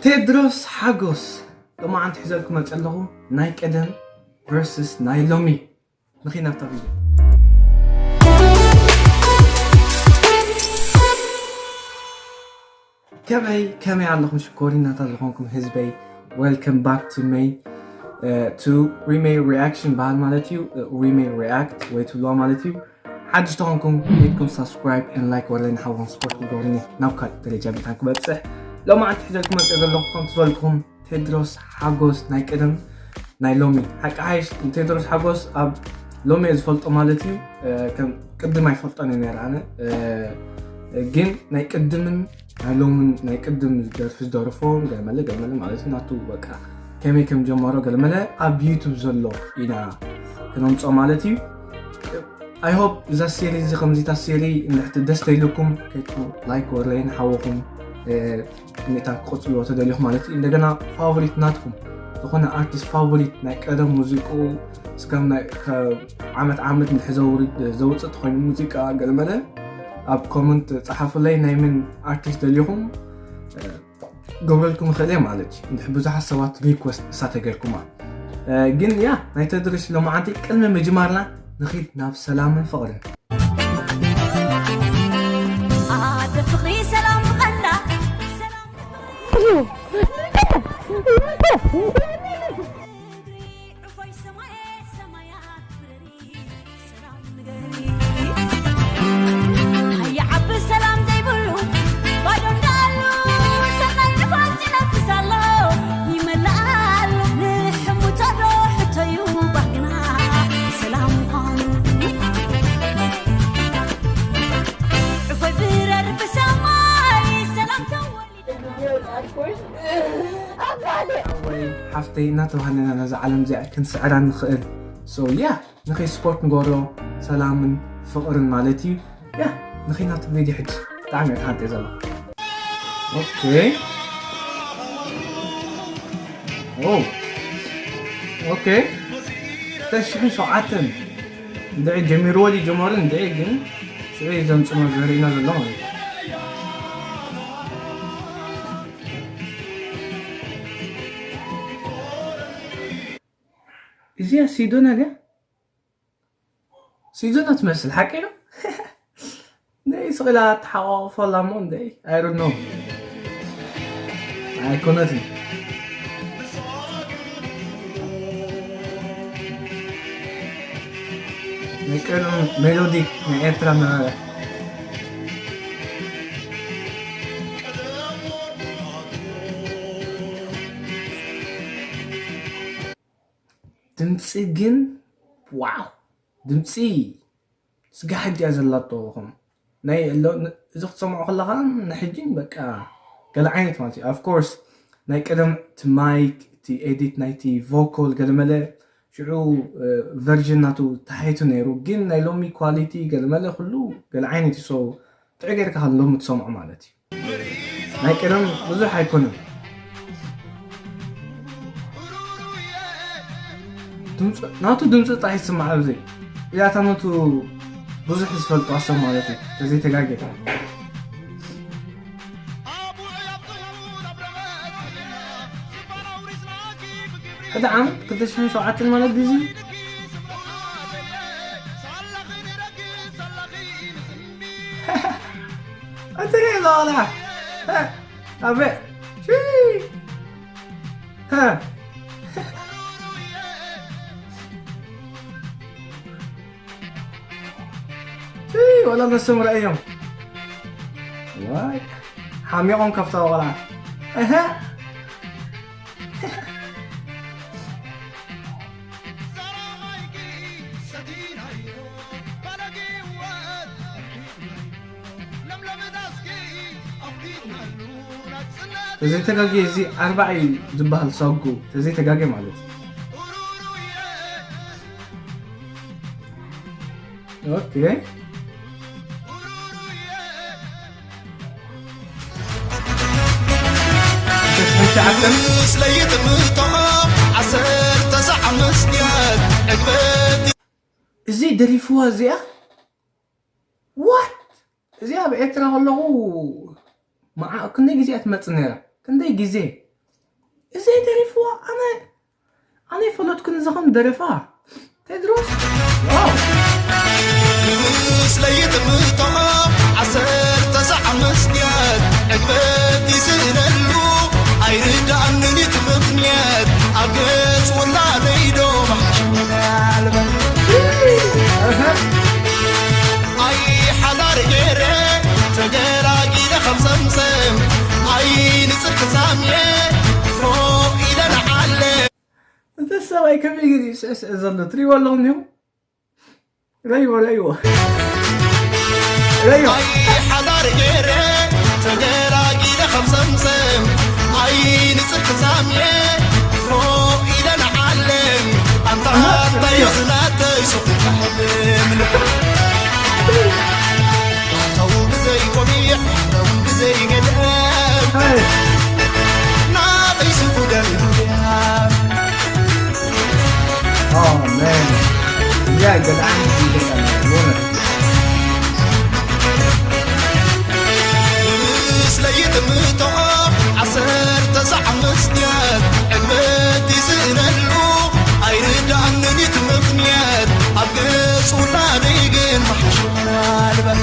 ቴድሮስ ሓጎስ ሎማዓንቲ ሒዘልኩም መፅእ ኣለኹ። ናይ ቀደም ቨርስስ ናይ ሎሚ። ንኺድ ናብታ ቪድዮ። ከመይ ከመይ ኣለኹም ሽኮሪናታት ዝኾንኩም ህዝበይ? Welcome back to me, uh, to Remay Reaction በሃል ማለት እዩ። Uh, Remay React ወይ ትብልዋ ማለት እዩ። ሓድሽ ተኾንኩም ሄድኩም ሳብስክራይብ ን ላይክ ወለኒ ሓዎም ስፖርት ክገብሩኒ ናብ ካልእ ደረጃ መታን ክበፅሕ። ሎማዓንቲ ሒዘልኩም መፅእ ዘለኹ ከም ዝበልኩም ቴድሮስ ሓጎስ ናይ ቀደም ናይ ሎሚ። ሓቂ ሓይሽ ንቴድሮስ ሓጎስ ኣብ ሎሚ እየ ዝፈልጦ ማለት እዩ። ከም ቅድም ኣይፈልጦን እየ ነይረ ኣነ። ግን ናይ ቅድምን ናይ ሎምን ናይ ቅድም ደርፊ ዝደረፎም ገለመለ ገለመለ ማለት እዩ ናቱ በቃ ከመይ ከም ጀመሮ ገለመለ ኣብ ዩቱብ ዘሎ ኢና ክነምፆ ማለት እዩ። I hope እዛ ሴሪ እዚ ከምዚታ ሴሪ እንድሕቲ ደስ ተይልኩም ከይትኩም ላይክ ወለይን ሓወኹም ሜታ ክቆፅልዎ ተደልኹ ማለት እዩ። እንደገና ፋቮሪት ናትኩም ዝኾነ ኣርቲስት ፋቮሪት ናይ ቀደም ሙዚቅኡ እስከም ናይ ዓመት ዓመት እንድሕዘውርድ ዘውፅእ ተኮይኑ ሙዚቃ ገለመለ ኣብ ኮመንት ፀሓፉለይ። ናይ ምን ኣርቲስት ደሊኹም ገብረልኩም ይኽእል እየ ማለት እዩ። እንድሕ ብዙሓት ሰባት ሪኩስት እሳ ተገርኩማ ግን ያ ናይ ተድርሽ ሎማዓንቲ ቅድሚ ምጅማርና ንኺድ ናብ ሰላምን ፍቕርን። ኣደ ፍቕሪ ሰላም ቐንዳ ሰላም ሓፍተይ እናተባህለና ነዛ ዓለም እዚኣ ክንስዕራ ንኽእል። So yeah ንኸይ ስፖርት ንገብሮ ሰላምን ፍቕርን ማለት እዩ። ያ ንኸይ ናቱ ቪድዮ ሕጂ ብጣዕሚ እየ ተሃንጠ ዘሎ። ኦኬ ኦኬ ክልተ ሽሕን ሸውዓተን እንድዒ ጀሚርዎ ድዩ ጀመሩ እንድዒ ግን ስዒ ዘምፅኖ ዘርእና ዘሎ ማለት እዩ። እዚኣ ሲዶና ድያ? ሲዶና ትመስል ሓቂ ነው። እንደይ ስቕላ ተሓቋቑፎላ እሞ እንደይ I don't know ኣይኮነትን። ናይ ቀደም ሜሎዲ ናይ ኤርትራ መ ድምፂ ግን ዋው ድምፂ ስጋሕድ እያ ዘላቶ ኹም ናይ እዚ ክትሰምዖ ከለኻ ንሕጂ በቃ ገለ ዓይነት ማለት እዩ። Of course ናይ ቀደም እቲ ማይክ እቲ ኤዲት ናይቲ ቮኮል ገለመለ ሽዑ ቨርዥን ናቱ ተሓይቱ ነይሩ ግን ናይ ሎሚ ኳሊቲ ገለመለ ኩሉ ገለ ዓይነት እዩ። So ጥዑይ ጌርካ ካብ ሎሚ ትሰምዖ ማለት እዩ። ናይ ቀደም ብዙሕ ኣይኮነን። ናቱ ድምፂ ጥራሕ ይስማዕ ኣብዚ እያታ ነቱ ብዙሕ ዝፈልጡ ኣሰብ ማለት እዩ ተዘይተጋገ ሕደ ዓመት ክልተ ሽሕን ሸውዓተን ማለት ድዚ እቲ ሪእ ዞላ ኣበ ወላ ነሶም ረእዮም ዋይ ሓሚቖም ካብታ ቆልዓ እህ ተዘይተጋጊ እዚ ኣርባዕ እዩ ዝበሃል ሳጉ ተዘይተጋጊ ማለት እዩ። ኦኬ እዚ ደሪፍዋ እዚኣ what እዚ ኣብ ኤርትራ ከለኹ መዓ ክንደይ ግዜ እያ ትመጽእ ነይራ ክንደይ ግዜ እዘይ ደሪፍዋ ኣነ ኣነ ፈለጥኩ ንዘኸም ደረፋ ቴድሮስ። ዋው። ምስለይ ጥምቶ ዓሰርተ ሰዓት መስትያት ዕግበት ይስእነሉ ኣይርዳእንን እቲ ምኽንያት ኣብ ገጽ ውላደይ ዶ ምናልባት ኣይ ሓዳር ገይረ ተገላጊለ ከም ሰምሰም ኣይ ንጽድቂ ሳምየ ፎ ኢለ ንዓለ እንተ ሰብኣይ ከመይ ግን ይስዕስዕ ዘሎ ትሪእዎ ኣለኹም ዲኹም? ረይዎ ረይዎ ረይዎ ኣይ ሓዳር ገይረ ተገላጊለ ከም ሰምሰም ኣይ ንጽድቂ ሳምየ ፎ ኢለ ንዓለም ኣንታ ኣንታ የዝናተይ ሱቕ ቃሕልም ኣታው ብዘይ ቆቢዕ ኣታው ብዘይ ገደብ ሃይ ናተይ ስጉደል Oh man. Yeah, good. ምስለይ ጥምቶ ዓሰርተ ሰዓት መስትያት ዕግበት ይስእነሉ ኣይርዳእንን እቲ ምኽንያት ኣብ ገጽ ውላደይ ግን ምሓሸና ልበል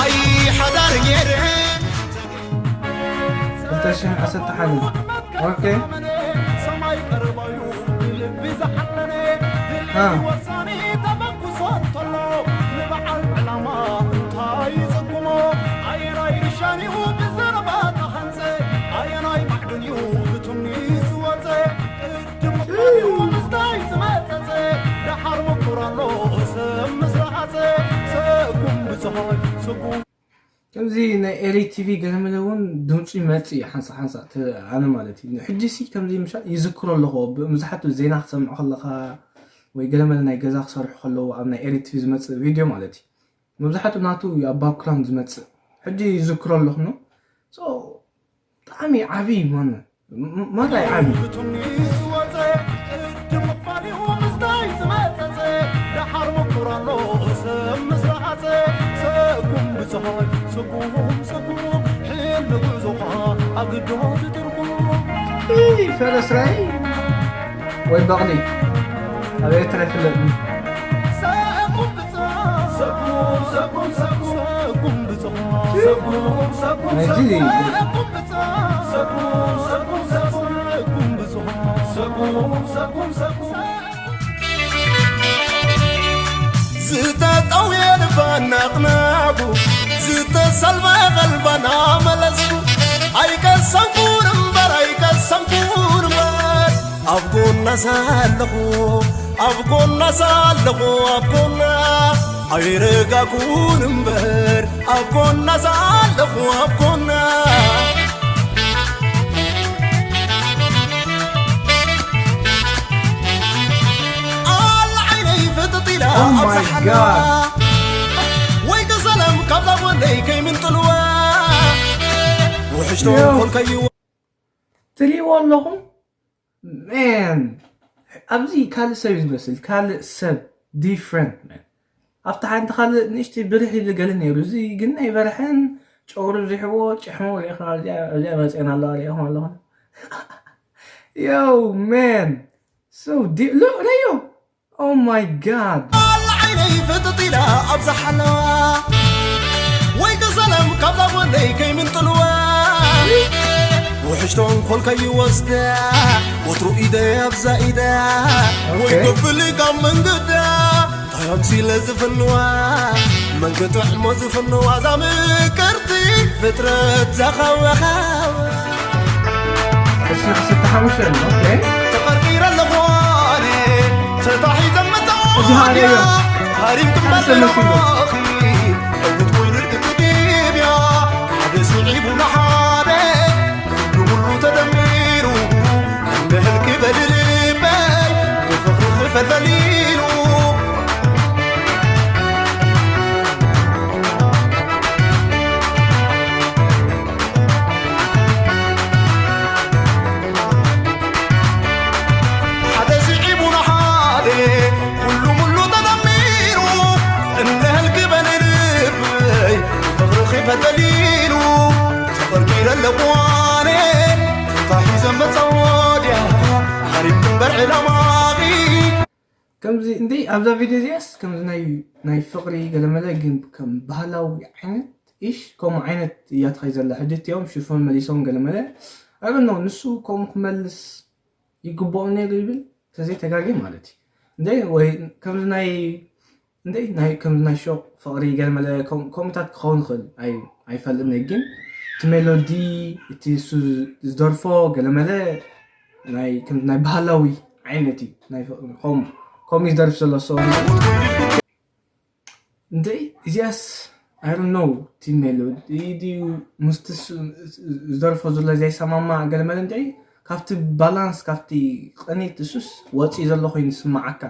ኣይ ሓዳር ገይረ ክልተ ሽሕን ዓሰርተ ሓደ ኦኬ ሰማይ ቀረባዩ ልቢ ዝሓለነ አ። ወሳኒ ተበግሶ እንተሎ ንበዓል ዕላማ እንታይ ዘቁሞ ኣየናይ ርሻንዩ ብዘረባ ተሃንፀ ኣየናይ ማዕድንዩ ብትምኒ ዝወፀ ቅድም ምኽንያትዩ ምስታይ ዝመፀፀ ደሓር ምኩር ኣሎ ሰብ ምስ ረሃፀ ሰኩም ብፀሃይ ሰኩም ከምዚ ናይ ኤሪ ቲቪ ገለመለ እውን ድምፁ ይመፅእ እዩ ሓንሳ ሓንሳ ኣነ ማለት እዩ ሕጂ ሲ ከምዚ ምሻ ይዝክሮ ኣለኹ መብዛሕትኡ ዜና ክሰምዕ ከለካ ወይ ገለመለ ናይ ገዛ ክሰርሑ ከለዉ ኣብ ናይ ኤሪ ቲቪ ዝመፅእ ቪድዮ ማለት እዩ መብዛሕትኡ ናቱ እዩ ኣብ ባክግራውንድ ዝመፅእ ሕጂ ይዝክሮ ኣለኹ ነው ብጣዕሚ ዓብዪ ማነ ማራ እዩ ዓብዪ ድሓር ምኩር ኣሎ ሰብ ምስ ረኣፀ ሰኩም ብፀሃይ ሰኩም ሰኩም ሕልሚ ጉዕዞኻ ኣግዶ ትትርጉም ፈረስ ራይ ወይ በቕሊ ኣብ ኤርትራ ይፍለጥ ናይዚ ዝተጠውየ ልባና ኣቕናዕኩ ዝተሰልመ ቐልባና መለስኩ ኣይቀሰንኩን እምበር ኣይቀሰንኩን እምበር ኣብ ጎና ሳለኹ ኣብ ጎና ሳለኹ ኣብ ጎና ኣይረጋኩን እምበር ኣብ ጎና ሳለኹ ኣብ ጎና ኣላ ዓይነይ ፍጥጥ ኢላ Oh ኣብ my ዝሓለዋ God. ወይ ተሰለም ካብዛ ጎነይ ከይምንጥልዋ ውሕጅቶ Yo. ኮልከይዎ ትሪእዎ ኣለኹም man ኣብዚ ካልእ ሰብ እዩ ዝመስል ካልእ ሰብ different man ኣብቲ ሓንቲ ካልእ ንእሽቲ ብርሕ ኢሉ ገለ ነይሩ እዚ ግን ኣይበርሐን ጨጉሪ ብዚሕዎ ጭሕሙ ሪኢኹም ኣብዚኣ ኣብዚኣ መፅአን ኣለዋ ሪኢኹም ኣለኹም yo man so deep look ረዮ oh my god ኣላ ዓይነይ ፍጥጥ ኢላ ኣብ ዝሓለዋ ወይ ተሰለም ካብዛ ጎነይ ከይምንጥልዋ ውሕጅ ተንኮል ከይወስዳ ወትሩ ኢደ ኣብዛ ኢዳ ወይ Okay. ክፍሊ ካብ መንገዳ ታዮም ሲለ ዝፍንዋ መንገዲ ዕሞ ዝፍንዋ እዛ ምቅርቲ ፍጥረት ዛኻወኻወ እስኒ ክስተ ሓሙሽተ ኣሎ okay ተቐርቂረ ኣለኹ ኣነ ተታሒዘ እዚ ሃረዮ። መታወቅያ ሃሪም ሓደ ሰብ መሲሉ። ትመለኹ ዕውት ኮይኑ ልክትድብያ ሓደ ስዒቡ ንሓደ ኩሉ ሙሉ ተደሚሩ እንድሕር ክበል ልበይ ብፍቕሪ ክፈተሊሉ ሓደ ስዒቡ ንሓደ ኩሉ ሙሉ ተደሚሩ እንድሕር ክበል ልበይ ብፍቕሪ ክፈተሊሉ ተቐርቂረ ኣለኹ ከምዚ እንደ ኣብዛ ቪድዮ እዚኣስ ከምዚ ናይ ናይ ፍቕሪ ገለመለ ግን ከም ባህላዊ ዓይነት ኢሽ ከምኡ ዓይነት እያ ትኸይ ዘላ። ሕጂ እቲኦም ሽፎን መሊሶም ገለመለ ኣበኖ ንሱ ከምኡ ክመልስ ይግብኦ ነይሩ ይብል ተዘይተጋጊ ማለት እዩ። እንደ ወይ ከምዚ ናይ እንደ ናይ ከምዚ ናይ ሾቕ ፍቕሪ ገለመለ ከም- ከምኡታት ክኸውን ይኽእል ኣይ- ኣይፈልጥን እየ። ግን እቲ ሜሎዲ እቲ እሱ ዝደርፎ ገለመለ ናይ ከም ናይ ባህላዊ ዓይነት እዩ ናይ ከም ከምኡ ዝደርፍ ዘሎ ሰው እንደ እዚኣስ I don't know እቲ ሜሎዲ ድዩ ምስቲ እሱ ዝደርፎ ዘሎ ዘይሰማማዕ ገለመለ እንደ ካብቲ ባላንስ ካብቲ ቅኒት እሱስ ወፂ ዘሎ ኮይኑ ዝስማዓካ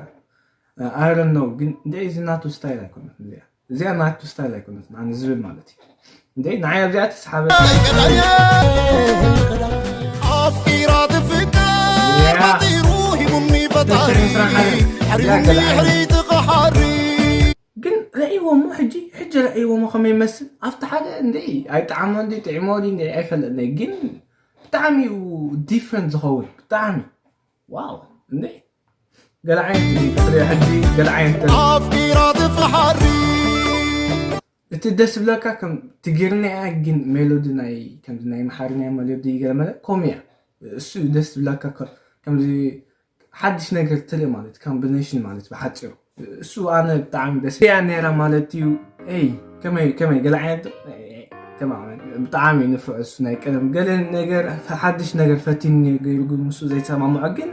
I don't know ግን እንደ እዚ ናቱ ስታይል ኣይኮነት እዚኣ እዚኣ ናቱ ስታይል ኣይኮነት ኣነ ዝብል ማለት እዩ እንደ ንዓይ ኣብዚኣ ተስሓበ ኣፍቂራ ትፍቀር ፈጢሩ ሂቡኒ ፈጣሪ ሕሪቡኒ ሕሪቲ ክሓሪ ግን ረእይዎሞ ሕጂ ሕጂ ረእይዎሞ ከመይ ይመስል ኣብቲ ሓደ እንደ ኣይጠዓሞ እንደ ጥዕሞ እንደ ኣይፈለጥነ ግን ብጣዕሚ እዩ ዲፍረንት ዝኸውን ብጣዕሚ ዋው እንደ ገለ ዓይነት እዩ ትሪኦ ሕጂ ገለ ዓይነት ኣፍቂራ ትፍሓሪ እቲ ደስ ዝብለካ ከም ትግርኛ እያ ግን ሜሎዲ ናይ ከምዚ ናይ መሓሪ ናይ ሜሎዲ ገለመለ ኮም እያ እሱ እዩ ደስ ዝብለካ ከ- ከምዚ ሓድሽ ነገር ትርኢ ማለት ኮምቢኔሽን ማለት ብሓፂሩ እሱ ኣነ ብጣዕሚ ደስ እያ ነይራ ማለት እዩ ይ ከመይ ከመይ ገለ ዓይነት ከመይ ዓይነት ብጣዕሚ እዩ ንፍዕ እሱ ናይ ቀደም ገለ ነገር ሓድሽ ነገር ፈቲኒ ገይሩ ግን ምስኡ ዘይተሰማምዖ ግን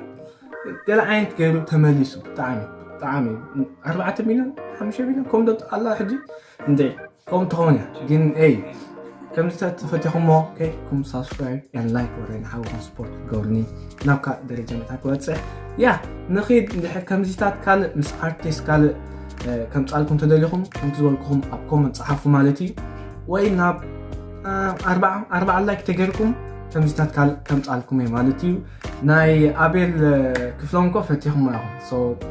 ገለ ዓይነት ገይሩ ተመሊሱ ብጣዕሚ ብጣዕሚ ኣርባዕተ ሚሊዮን ሓሙሽተ ሚሊዮን ከምዶ ኣላ ሕጂ እንደ ከም ትኸውን እያ ግን ይ ከምዚታት ተፈቲኹሞ ከይኩም ሳብስክራይብ ያን ላይክ ወረ ንሓውኹም ስፖርት ክትገብርኒ ናብ ካልእ ደረጃ መታ ክበፅሕ ያ ንኺድ እንድሕር ከምዚታት ካልእ ምስ ኣርቲስት ካልእ ከምፃልኩም ተደሊኹም ከምቲ ዝበልኩኹም ኣብ ኮመንት ፀሓፉ ማለት እዩ ወይ ናብ ኣርባዓ ላይክ ተገይርኩም ከምዚታት ካልእ ከምፃልኩም እየ ማለት እዩ ናይ ኣቤል ክፍሎም ኮ ፈቲኹም ኢኹም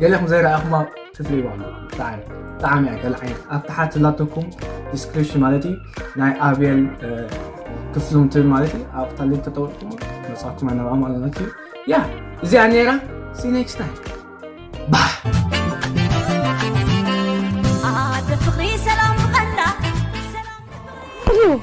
ገሌኹም ዘይረኣኹማ ክፍሊ ይባሉ ብጣዕሚ ብጣዕሚ እያ ገለ ዓይነት ኣብ ታሓት ላተኩም ዲስክሪፕሽን ማለት እዩ ናይ ኣቤል ክፍሎም ትብል ማለት እዩ ኣብታ ሊንክ ተጠወቅኩም መፃኩም ናብ ኣማል ማለት እዩ ያ እዚኣ ነይራ see next time bye ኣደ ፍቕሪ ሰላም ብቐንዳ ሰላም